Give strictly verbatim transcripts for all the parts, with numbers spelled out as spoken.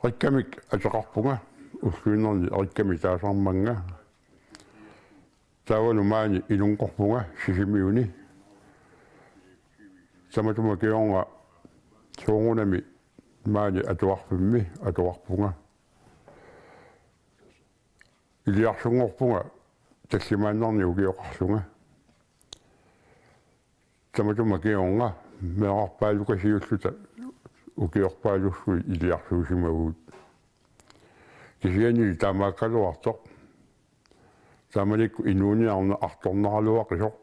Rikkamik ateqarpunga, ulluinnarni Rikkamik taasarmanga. Taavalu maani inunngorpunga Sisimiuni. Tamatuma kingorna soorunami maani atuarfimmi atuarpunga. Iliarsunngorpunga tallimaannarnik ukioqarlunga. Tamatuma kingorna meerarpaallukasiulluta ukiorpaalussuit iliarsuusimavugut. Kisiannili taamaakkaluartoq. Taamanikkut inuuniarneq artornaraluaqisoq.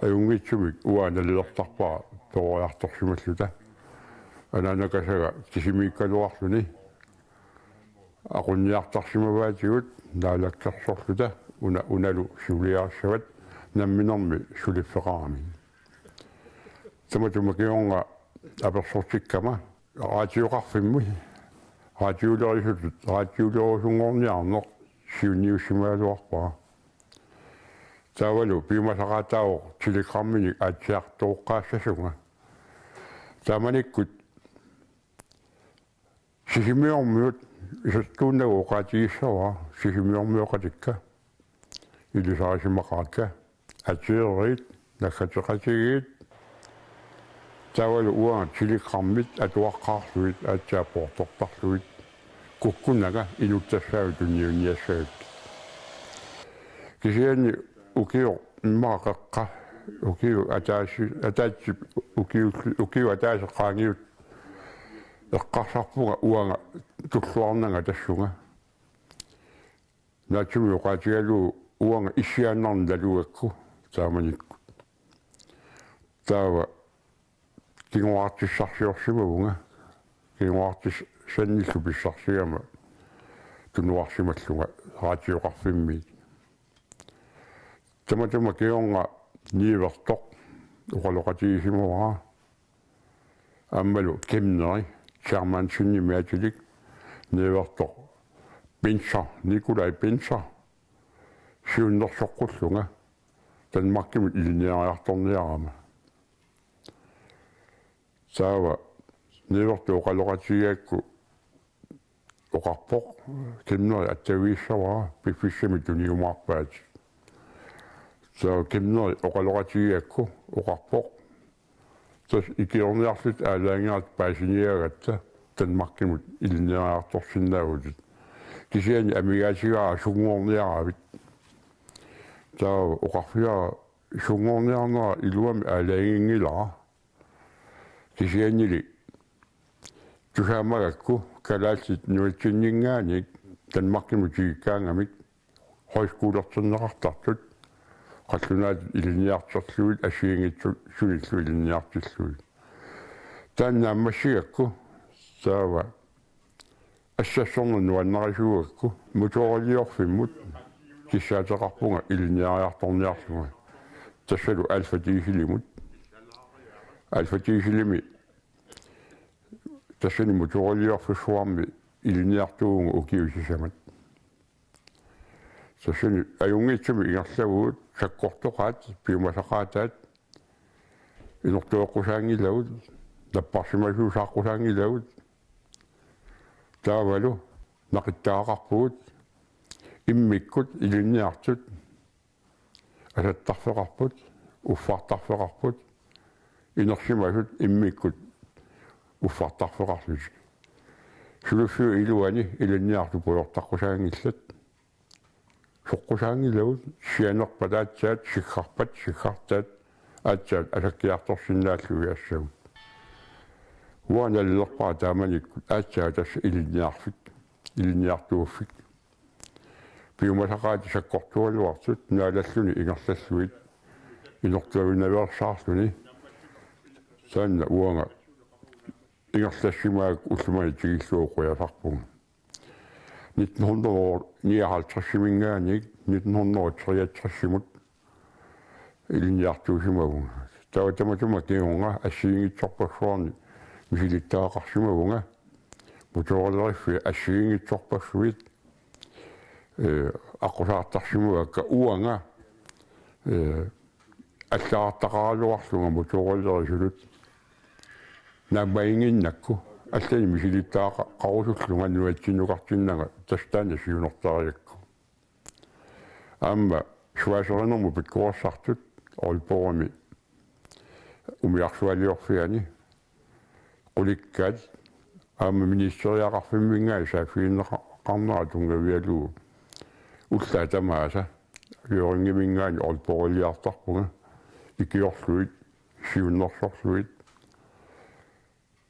Ajunngitsumik uanga nalilertarpara peroriartorsimalluta. Anaanakasaga kisimiikkaluarluni. Aqunniartarsimavaatigut naalakkersorluta una-, unalu siuliarissavat namminermi suliffeqarami. Tamatuma kingorna apersortikkama raatioqarfimmi raatiolerisutut raatiolerusunngorniarneq siunniussimagaluarpara. Taavalu piumasaqaataavoq telegramminik aatsiartooqqaassasunga. Taamanikkut Sisimiormiut isattuunnagu oqaatigissavara Sisimiormioqatikka ilisarisimaqarakka, ateerit, naggateqatigiit, taavalu uanga telegrammit atuaqqaarlugit aatsaat poortortarlugit kukkunnanga inuttassaavut tunniunniassagakkit. Kisianni ukioq immaqa qeqqa, ukiup ataasi-, ataatsip ukiullu-, ukiup ataaseq qaangiuttoq eqqarsarpunga uanga tulluarnanga tassunga. Naatsumik oqaatigalugu uanga issiaannarneq nalugakku taamanikkut. Taava kinguartissarsiorsimavunga. Kinguartissannillu pissarsigama tunuarsimallunga raatioqarfimmiit. Tamatuma kingorna Niuertoq oqaloqatigisimavara. Aammalu Kemneri, Germansenimik atilik, Niuertoq Pincher, Nikolaj Pincher, siunnersoqqullunga Danmarkimut ilinniariartorniarama. Taava Niuertoq oqaloqatigigakku oqarpoq, Kemneri attaviissavara, piffissami tuniumaarpaat. Taava Kemneri oqaloqatigigakku oqarpoq, tassa ikiorniarlutit aalajangerat paasiniagatta Danmarkimut ilinniariartorsinnaavutit. Kisianni amigaatigaara sunngorniaravit. Taava oqarfigaara sunngorniarnera iluamik aalajanginngilara. Kisiannili tusaamagakku kalaallit nunatsinninngaanniit Danmarkimut tikikkaangamik højskolertinneqartartut qallunaatut ilinniartorlugit assigiinngitsunillu ilinniartillugit. Taanna naammassigakku taava assassorneq nuannarisuugakku motoriliorfimmut kissaateqarpunga ilinniariartorniarlunga. Tassalu Alfa Dieselimut. Alfa Dieselimi tassani motoriliorfissuarmi ilinniartuuvunga ukiut sisamat. Tassani ajunngitsumik ingerlavugut sakkortoqaat, piumasaqaataat, inortueqqusaanngilagut, napparsimasuusaaqqusaanngilagut, taavalu naqittagaqarpugut, immikkut ilinniartut asattarfeqarput, uffartarfeqarput, inersimasut immikkut uffartarfeqarlutik. Suliffiup iluani ilinniartut pujortaqqusaanngillat. Soqqusaanngilagut, sianerpat aatsaat, siggarpat, siggartaat, aatsaat asakkiartorsinnaallugit assagut. Uanga nalilerpara taamanikkut aatsaat tassa ilinniarfik, ilinniartuuffik. Piumasaqaatit sakkortugaluartut naalalluni ingerlallugit inortuinnaveersaarluni. Taanna uanga ingerlassimagakku ullumimut tikillugu qujasarpunga. Nitten hundrede nioghalvtredsiminngaanniit nitten hundrede treogtresimut ilinniartuusimavunga. Taava tamatuma kingorna assigiinngitsorpassuarnik misilittagaqarsimavunga. Motorileriffik assigiinngitsorpassuit, ee, aqqusaartarsimavakka uanga, ee, allagartaqaraluarlunga motorilerisutut. Naammaginnginnakku Allanik misilittagaqarusullunga nuatsinnukartinnanga tassa taanna siunertariaqarpoq. Aamma Schweizerinermut pikkorissartut Aalborgimi umiarsualiorfiani qulikkaat aamma ministeriaqarfimminngaanniit saaffiginneqarnera tunngavigalugu ullaat tamaasa Hjørringiminngaanniit Aalborgiliartarpunga ikiorlugit siunnersorlugit.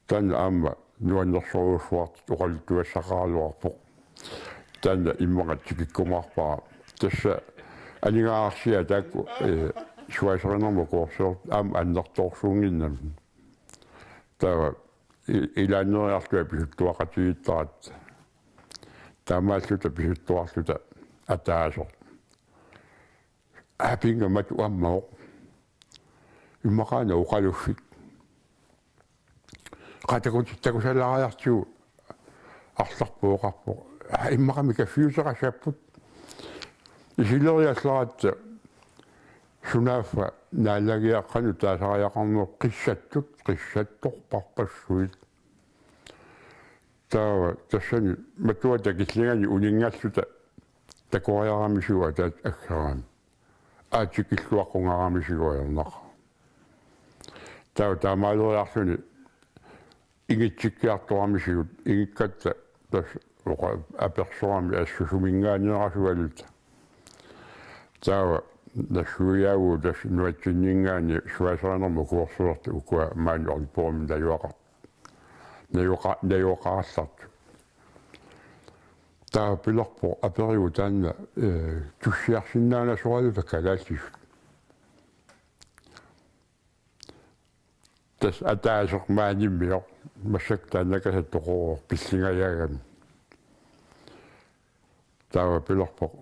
Taanna aamma nuannersorujussuartut oqaluttuassaqaraluarpoq. Taanna immaqa tikikkumaarpara. Tassa aningaasarsiat taakku, eh, Schweizerinermut kursusiortut aamma annertoorsuunnginnamik. Taava i-, ilaanneeriarlunga pisuttuaqatigiittaratta. Taamaalluta pisuttuarluta ataaseq. Aapinga matu ammavoq. Immaqaana oqaluffik. Qaa takuti-, takusalaariartigu arlarput oqarpoq: "Aa, immaqami kaffiuteqassapput." Isileriallaratta sunaaffa naalagiaqqanut taasariaqarneq qissattut, qissattorparpassuit. Taava tassani matuata killingani uninngalluta takoriaramisigut ataata aggerami. Aatikilluaqqungaramisigut ajornaqaaq. Taava taamaaleriarluni ingitsikkiartoramisigut ingikkatta tassa oqa-, apersorami assut suminngaanneerasugaluta. Taava nassuiaavugut tassa nuatsinninngaanniit Schweizerinermut kursusiortut ukua maani Aalborgimi najugaqar-, najuqa-, najugaqarallartut. Taava pilerpoq aperivoq taanna, eh, tussiarsinnaanasoraluta kalaallisut. Tassa ataaseq maanimmiorpoq, massakkut taanna kasattooq pillingajaagami. Taava pilerpoq: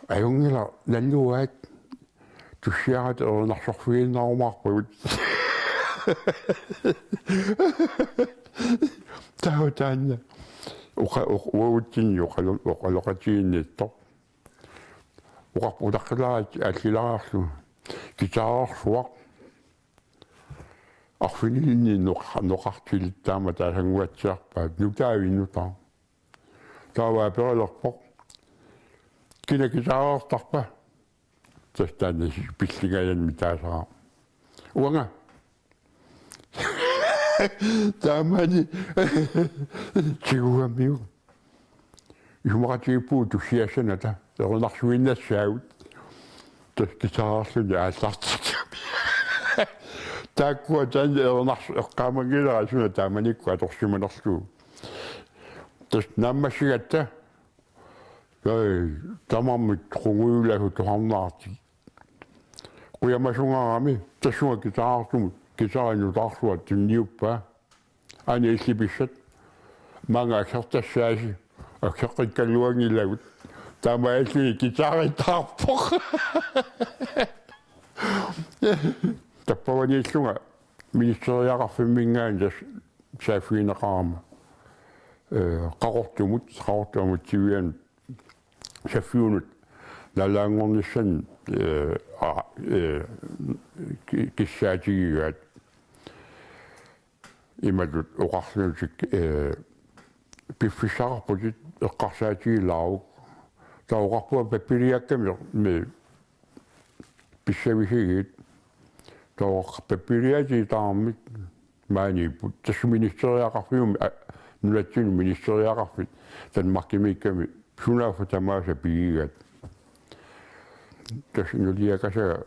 "Ajunngilaq, nalluaat, tussiarata erinarsorfiginnarumaarpagut." Taava taanna oqa-, oq-, uagutsinni oqalo-, oqaloqatigiinniittoq. Oqarpoq: "Utaqqilaarakkit aallilaareerlugu. Guitarersuaq. Arfinilinnik noqa-, noqartilit taama taasannguatsiarpaat, nutaavit nutaaq." Taava aperilerpoq: "Kina guitarertarpa?" Tassa taanna si-, pillingajanni taasara: "Uanga." Taamani tiguamiuk. Isumaqatigiippugut tussiassanata, erinarsuinnassaagut. Tassa guitarerluni aallartikkami. Taakkua taanna erinars-, eqqaamanngilara suna taamanikkut atorsimanerlugu. Tassa naammassigatta, ai, tamarmik qungujulaasut tusarnaartut. Qujamasungaarami, tassunga guitarertumut, guitarit nutaarsuaq tunniuppaa. Aana illit pissat. Maanga aggertassaasi, aggeqqikkaluanngilagut. Taama aalluni guitarertaarpoq. Tappavaniillunga ministeriaqarfimminngaanniit tassa saaffigineqarama. Eh, Qaqortumut, Qaqortup amutsivianut saffiunut naalaanngornissanut, eh, a-, eh, ki-, kissaatigigaat. Imatut oqarlutik, eh, piffissaqarputit eqqarsaatigilaaruk. Taava oqarpunga pappialamik mi pissavisigiit. Taava pappialamik taarmik maaniipput. Tassa ministeriaqarfiup, a, nunatsinnut ministeriaqarfik Danmarkimiikkami sunaaffa tamaasa pigigaat. Tassa nuliakasaga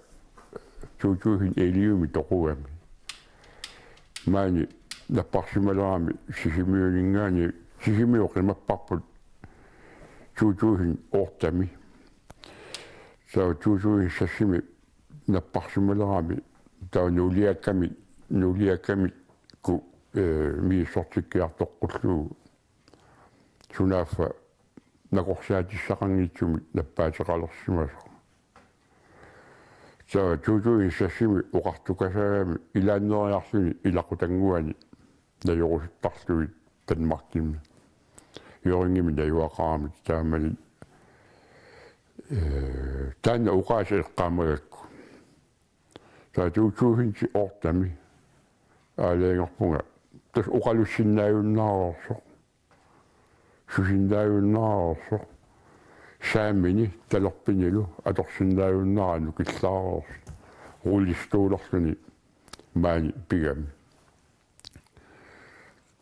to tusind elleve-mi toqugami. Maani napparsimalerami Sisimiuninngaanniit, Sisimiut qimapparput to tusind otte-mi. Taava to tusind seks-imi napparsimalerami taava nuliakkami, nuliakkamikkut, eh, misissortikkiartoqqullugu sunaaffa nakorsaatissaqanngitsumik nappaateqalersimasoq. Taava to tusind seks-imi oqartukasaagami ilaanneeriarluni ilaqutannguani najorusuttarlugit Danmarkimi. Hjørringimi najugaqaramik taamani. Eh, taanna oqaasii eqqaamagakku. Taava to tusind otte-mi aalajangerpunga Tassa oqalussinnaajunnaarsoq, susinnaajunnaarsoq, saamini talerpinilu atorsinnaajunnaarsoq, nukillaarsoq, rullestollerluni maani pigami.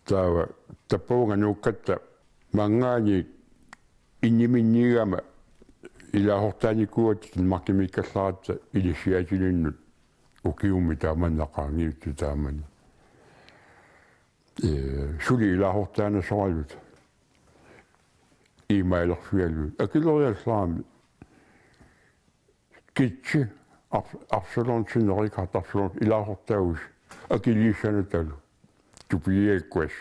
Taava tappavunga nuukkatta maanngaanniit inniminniigama ilaasortaanikuugatta Danmarkimiikkallaratta inissiaatilinnut ukiummi taamannaqaangiuttu taamani. Ee, suli ilaasortaanasoraluta. Iimaalerfialu. Akileriallaami. Kitsi, Ab-, Absalon sinnerikaat Absalon ilaasortaavusi. Akiliissanatalu. Tupigiakkuas.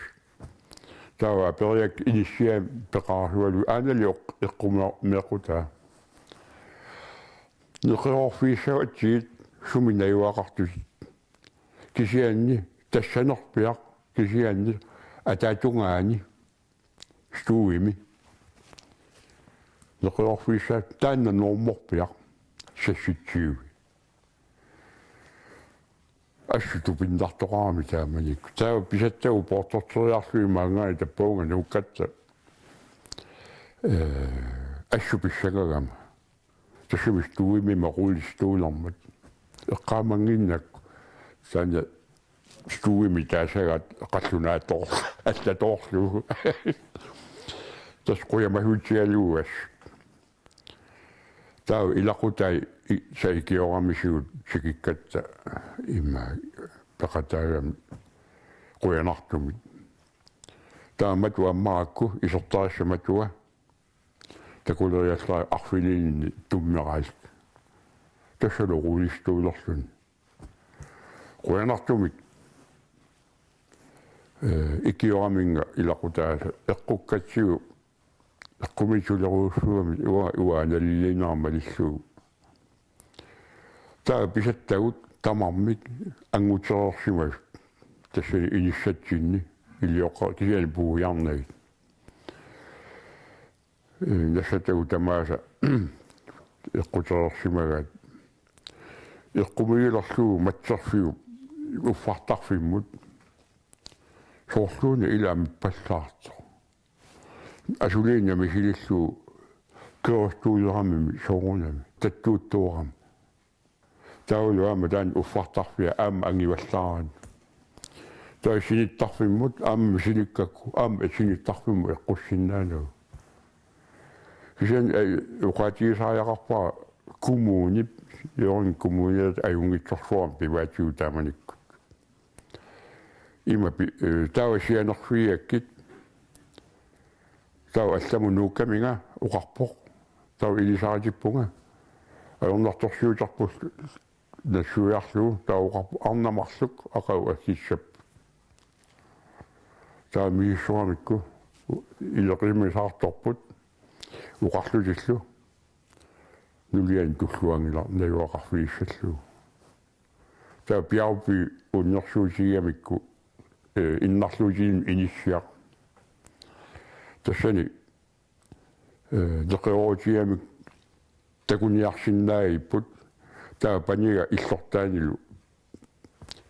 Taava aperiakka inissiaamik peqarsualu. Aanali oq-, eqqumeeqqutaa. Neqeroorfigissavatsigit sumi najugaqartutit. Kisianni tassanerpiaq, kisianni ataatungaani stuemi. Neqeroorfigissavat taanna normorpiaq seksogtyve. Assut tupinnartoqarami taamanikkut. Taava pisattagut poortorteriarlugit maanngaanniit tappavunga nuukkatta. Ee, assut pissangagama. Tassami stuemimma rullestollermat. Eqqaamannginnakku. Taanna stuemi taasagaat qallunaatoor-, allatoorlugu. Tassa qujamasuutigalugu assut. Taava ilaqutai i-, sa ikioramisigut tikikkatta immaqa peqataagami qujanartumik. Taava matua ammarakku isertarissat matua. Takuleriallaat arfinilinni tummeraat. Tassalu rullestollerluni. Qujanartumik. Ee, ikioraminnga ilaqutaasa eqqukkatsigu eqqumiitsulerujussuugami uanga, uanga naliliinnarama malillugu. Taava pisattagut tamarmik angutereersimasut tassani inissatsinni ilioqqa-, kisianni puujarnagit. Ee, nassatagut tamaasa eqqutereersimagaat. Eqqumiilerlugu matserfiup uffartarfimmut. Soorluuna ilaa mippallaartoq. Asuliinnaq misilillugu kørstuuleramimi soorunami. Tattuuttuarami. Taavalu aamma taanna uffartarfia aamma angivallaarani. Taava sinittarfimmut aamma misilikkakku aamma sinittarfimmut eqqussinnaanagu. Kisianni, ee, oqaatigisariaqarpara kommunip, Hjørring Kommuni ajunngitsorsuarmik pivaatigut taamanikkut. Ima pi-, ee, taava sianerfigigakkit. Taava allamut nuukkaminga oqarpoq. Taava ilisaritippunga. Ajornartorsiuterput nassuiarlugu taava oqarpoq arnat marluk aqagu akissap. Taava misissoramikku ileqimisaartorput oqarlutillu nuliani tulluanngilaq najugaqarfigissallugu. Taava Bjergby unnersuutigigamikku, ee, innarluutigimmi inissiaq. Tassani, ee, neqeroorutigigamik takuniarsinnaagipput. Taava paniga illortaanilu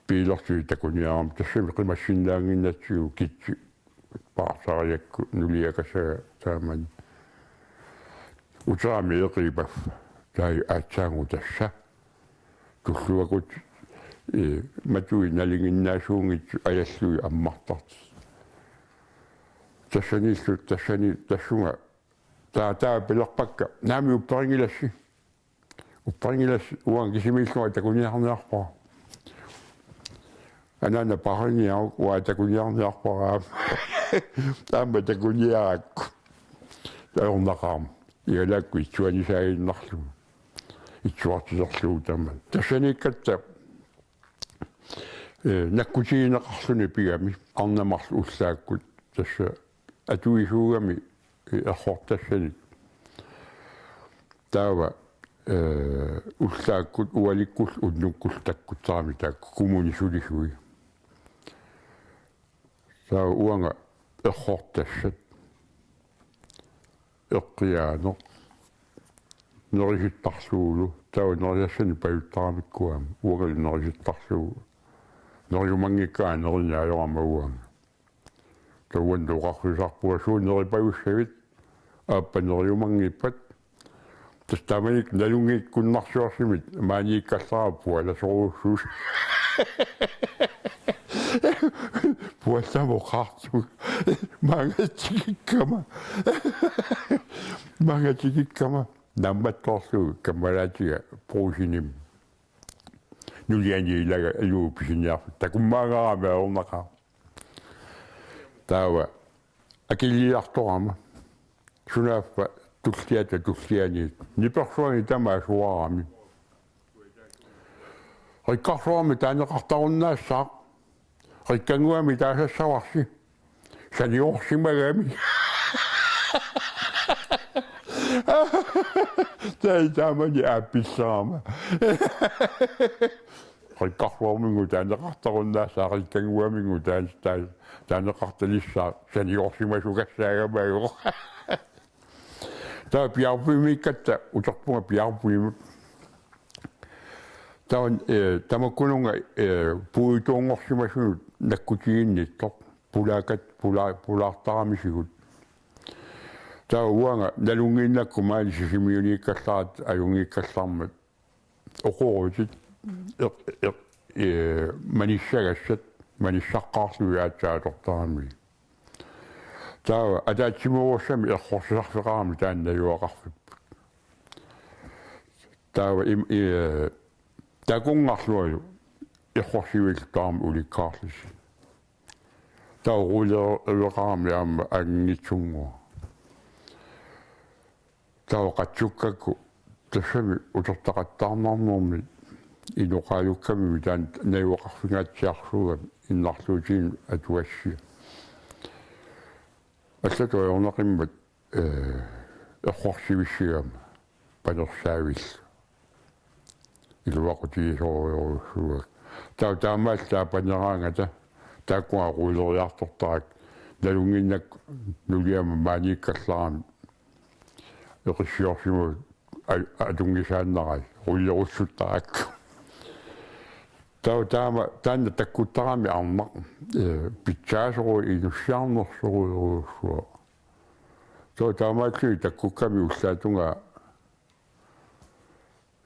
biilersuit takuniarami. Tassami qimassinnaannginnatsigu kitsi paarsariakku nuliakasaga taamani. Uterami eqiipaffa taai aatsaannguaq tassa. Tulluakkut, ee, matui nalinginnaasuunngitsut ajallugit ammartartut. Tassaniillu, tassani, tassunga. Taava, taava pilerpakka. Naamik upperinngilassi. Upperinngilassi uanga kisimiillunga takuniarniarpara. Anaana paariniaruk uanga takuniarniarpara aamma. Aamma takuniarakku. Ajornaqaaq. Igalakkut itsuanisaaginnarlugu. Itsuartilerlugu tamanna. Tassaniikkatta, ee, nakkutigineqarluni pigami. Arnat marluk ullaakkut. Tassa atuisuugami, ee, errortassanik. Taava, ee, ullaakkut ualikkullu unnukkullu takkuttarami taakku kommunit sulisui. Taava uanga errortassat eqqiaaneq nerisittarlugulu, taava nerisassanik pajuttaramikku aamma uangalu nerisittarlugu. Neriumanngikkaangat nerineq ajorama uanga. Uannut oqarfigisarpunga: Suut neripajussavit? Aappa neriumanngippat. Tassa taamanikkut nalunngikkunnarsiorsimit maaniikkallarama pualasorujussuusut. Puallamut oqartugut. Maanga tikikkama. Maanga tikikkama. Naammattoorlugu kammalaatiga Brugsenimi. Nuliani ilaga aluup pisiniarfik. Takummaagarami ajornaqaaq. Taava akiliartorama. Sunaaffa tulliata tulliani. Nipersuani tamaat suaarami. Rikkarsuarmi taaneqartarunnaassaaq. Rikkannguami taasassavarsi. Saniorsimagami. Tai taamani aappillerama. Rikkarsuarminnguaq taaneqartarunnaassaaq, rikkannguaminnguaq taan-, taan-, taaneqartalissaaq, saniorsimasukassaagamaagu. Taava Bjergbymiikkatta uterpunga Bjergbymut. Taava, eh, tamakkununnga, eh, puiutuunngorsimasunut nakkutiginnittoq. Pulaakat, pula-, pulaartaramisigut. Taava uanga nalunnginnakku maani Sisimiuniikkallarama ajunngikkallarmat. Oqorutit eq-, eq-, eh, manissagassat, manissaqqaarlugit aatsaat atortaramigit. Taava ataatsimoorussamik errorsisarfeqarami taanna najugaqarfipput. Taava im-, eh, takunngarlualu errorsivilluarami ulikkaarlusi. Taava rulereqarami aamma anngitsunngua. Taava qatsukkakku tassami utertaqattaarnarnermi inoqaalukkamimi taanna najugaqarfingaatsiarsuugami innarluutiginnut atugassia. Allatut ajornaqimmat, eh, errorsivissigama panersaavillu. Iluaqutigisorujussuuakka. Taava taamaallaat paneraangata taakkua ruileriartortarakku nalunnginnakku nuliama maaniikkallarami eqissiorsimavoq a-, atunngisaannarai ruilerussuttarakku. Taava taama taanna takkuttarami arnaq, eh, pitsaasorujuk inussiarnersorujorujussuaq. Taava taamaalluni takkukkami ullaatungaa,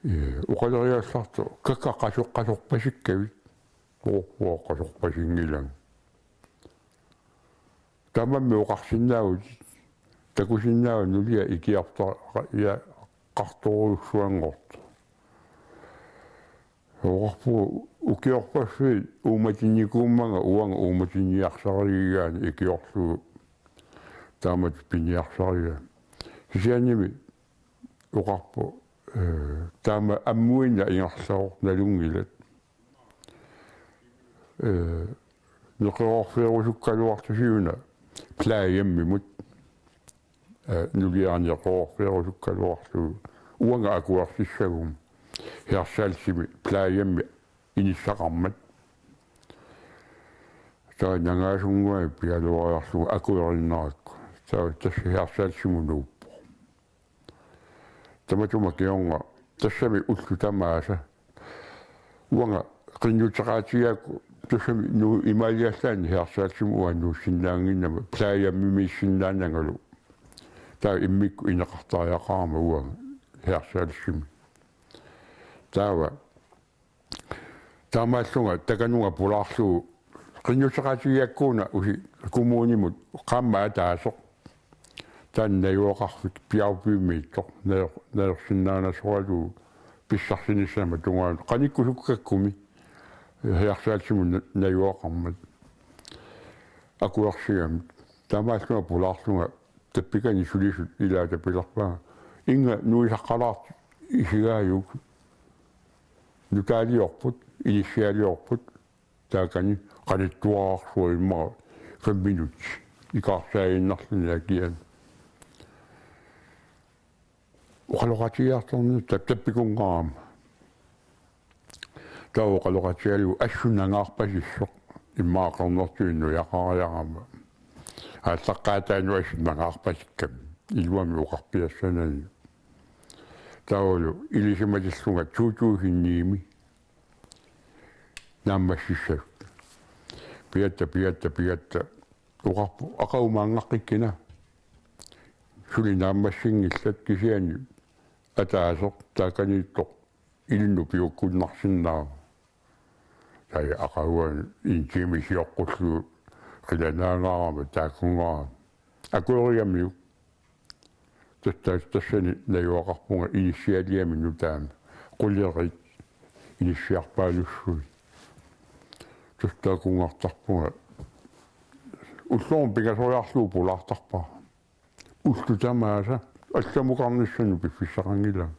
eh, oqaleriallartoq: Kakkaak qasoq-, qasorpasikkavit? Oorpuaq qasorpasinngilagut. Taamaammat oqarsinnaavutit, takusinnaavat nulia ikiorta-, ia, qartorujussuanngortoq. Oqarpugut ukiorpassuit uummatinnikuummanga uanga uummatinniarsarigigaanni ikiorlugu taamatut piniarsarigaanni. Kisiannimi oqarpoq, eh, taama ammuinnaq ingerlavoq nalunngilat. Eh, neqeroorfeerusukkaluartusiuna plejehjemmimut. Eh, nuliara neqeroorfeerusukkaluarlugu uanga akuersissaguma Hirtshals-imi plejehjemmi inissaqarmat. Taava nangaasunnguamik pigaluariarlugu akuerinnarakku. Taava tassa Hirtshals-imut nuuppoq. Tamatuma kingorna tassami ullut tamaasa. Uanga qinnuteqaatigigakku tassami nu-, imaaliallaanni Hirtshalsimut uanga nuussinnaannginnama plejehjemmimiissinnaanangalu. Taava immikkut ineqartariaqarama uanga Hirtshalsimi. Taava taamaallunga takanunga pulaarlugu qinnuteqaatigigakkuuna usi kommunimut qaammat ataaseq. Taanna najugaqarfik Bjergbymiittoq najor-, najorsinnaanasoralugu pissarsinissama tungaanut. Qanikkusukkakkumi Hirtshalsimut na-, najugaqarmat akuersigamik. Taamaallunga pulaarlunga tappikani sulisut ilaata pilerpaanga: Inga nuisaqqalaartut isigaajuk? Nutaaliorput, inissialiorput, taakani qanittuararsuaq immaqa fem minutsit ikaarsaaginnarluni akiani. Oqaloqatigiartornera tap-, tappikunngaarama. Taava oqaloqatigalugu assut nangaarpasissoq immaqa qernertuinnut nujaqariarama. Aallaqqaataanut assut nangaarpasikkami iluamik oqarpiassanani. Taavalu ilisimatillunga to tusind ni-mi naammassissasut. Pigatta, pigatta, pigatta. Oqarpoq: "Aqagu maanngaqqikkikkina. Suli naammassinngillat, kisianni ataaseq taakaniittoq ilinnut piukkunnarsinnaavoq." Taava aqaguani en time sioqqullugu qilanaangaarama taakkunngaarami akuerigamiuk. Tassa, tassani najugaqarpunga inissialiami nutaami. Qulerit inissiarpaalussuit. Tassa taakkunngartarpunga. Ullormut pingasoriarlugu pulaartarpara. Ullut tamaasa allamukarnissanut piffissaqanngilanga.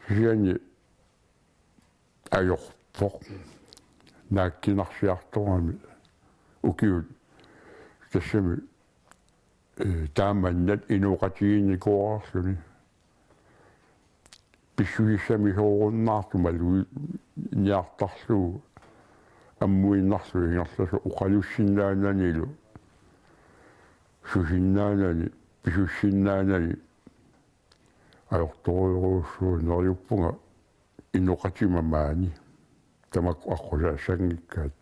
Kisianni ajorpoq. Naakkinarsiartorami. Ukiut tassami, eh, taamannat inooqatigiinnikuuarluni. Pissusissamisoorunnaartumik maluginiartarlugu ammuinnarlugu ingerlasoq oqalussinnaananilu, susinnaanani, pisussinnaanani ajortorujorujussuuvoq. Neriuppunga inooqatima maani. Tamakku aqqusaassanngikkaat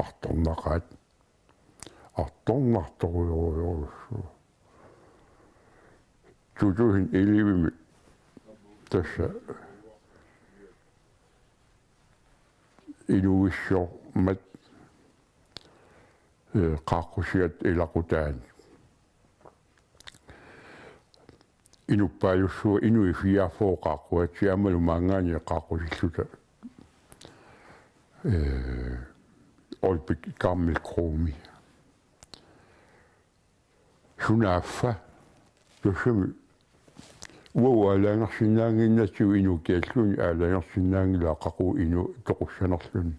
artornaqaat. Artornartorujorujorujussuuvoq. To tusind elleve-mi tassa inuuissiormat, eh, qaaqqusiat ilaqutaani. Inuppaalussuuvoq, inuit fireogfyrre qaaqquatsiaat aammalu maanngaanniit qaaqqusilluta, eh, Aalbæk Gammel Kroni. Sunaaffa? Tassami uagut aalajangersinnaannginnatsigu, inuup kialluunniit aalajangersinnaanngilaq, qaqugu inuk toqussanerluni.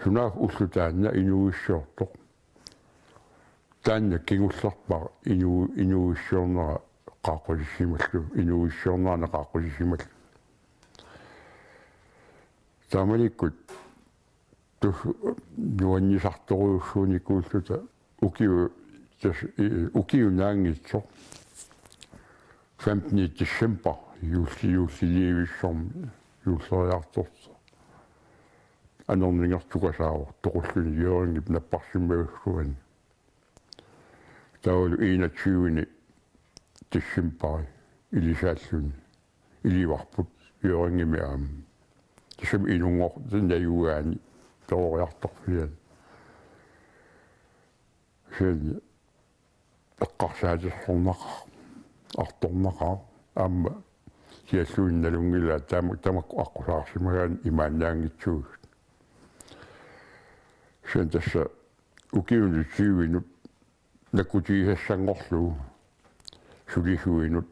Sunaaffa ulloq taanna inuuissiortoq? Taanna kingullerpaaq inu-, inuuissiornera qaaqqusissimallugu, inuuissiornerani qaaqqusissimallugu. Taamanikkut tassa nuannisartorujussuunikuulluta ukiu-, tassa, i-, ukiup naanngitsoq femtende december, juulli-, juullilivissormi, juulleriartortoq. Anorningertukasaavoq toqulluni Hjørringip napparsimmavissani. Taavalu enogtyvende decembari ilisaalluni. Ilivarput Hjørringimi aamma. Tassami inunngortut najugaanni peroriartorfiliani. Kisianni eqqarsaatersornaqaaq, artornaqaaq, aamma kialluunniit nalunngilaat taama-, tamakku aqqusaarsimagaanni imaannaanngitsuugut. Kisianni tassa ukiunut tyvenut nakkutigisassanngorlugu sulisuinut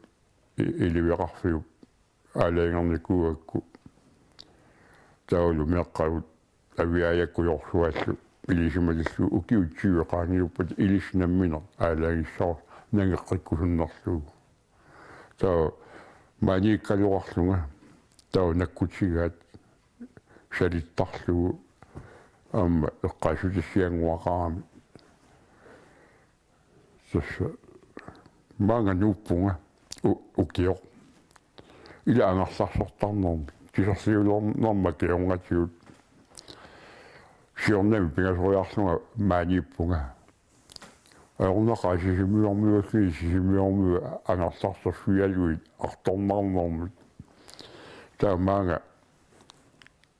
i-, iliveqarfiup aalajangernikuugakku. Taavalu meeqqavut Aviajakkut Jorsuallu ilisimalillugu ukiut tyve qaangiuppata ilissi nammineq aalajangissavarsi nangeqqikkusunnerlugu. Taava maaniikkaluarlunga, taava nakkutigaat salittarlugu aamma eqqaassutissiannguaqarami. Tassa maanga nuuppunga u-, ukioq. Ila angerlarsortarnermik, kiserliulernermik kingornatigut. Siornami pingasoriarlunga maaniippunga. Ajornaqaaq Sisimiormiulluunniit, Sisimiormiut angerlarsorfigalugit artornarnermik. Taava maanga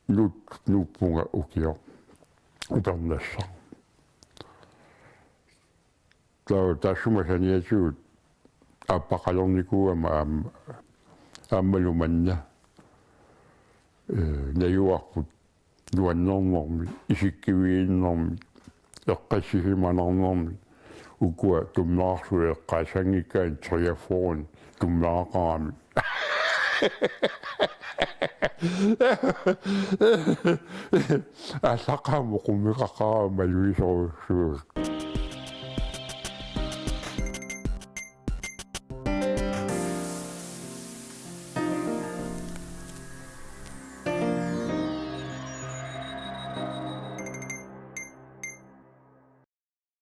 nuut-, nuuppunga ukioq upernassaq. Taava taassuma saniatigut aappaqalernikuugama aamma, aammalu manna, eh, najugarput nuannernermik, isikkivigiinnermik, eqqissisimanarnermik, ukua tummeqarsuit eqqaassanngikkaanni triaffurun tummeqarami. Aallaqqaammut qummeqaqarama malugisorujussuuvoq.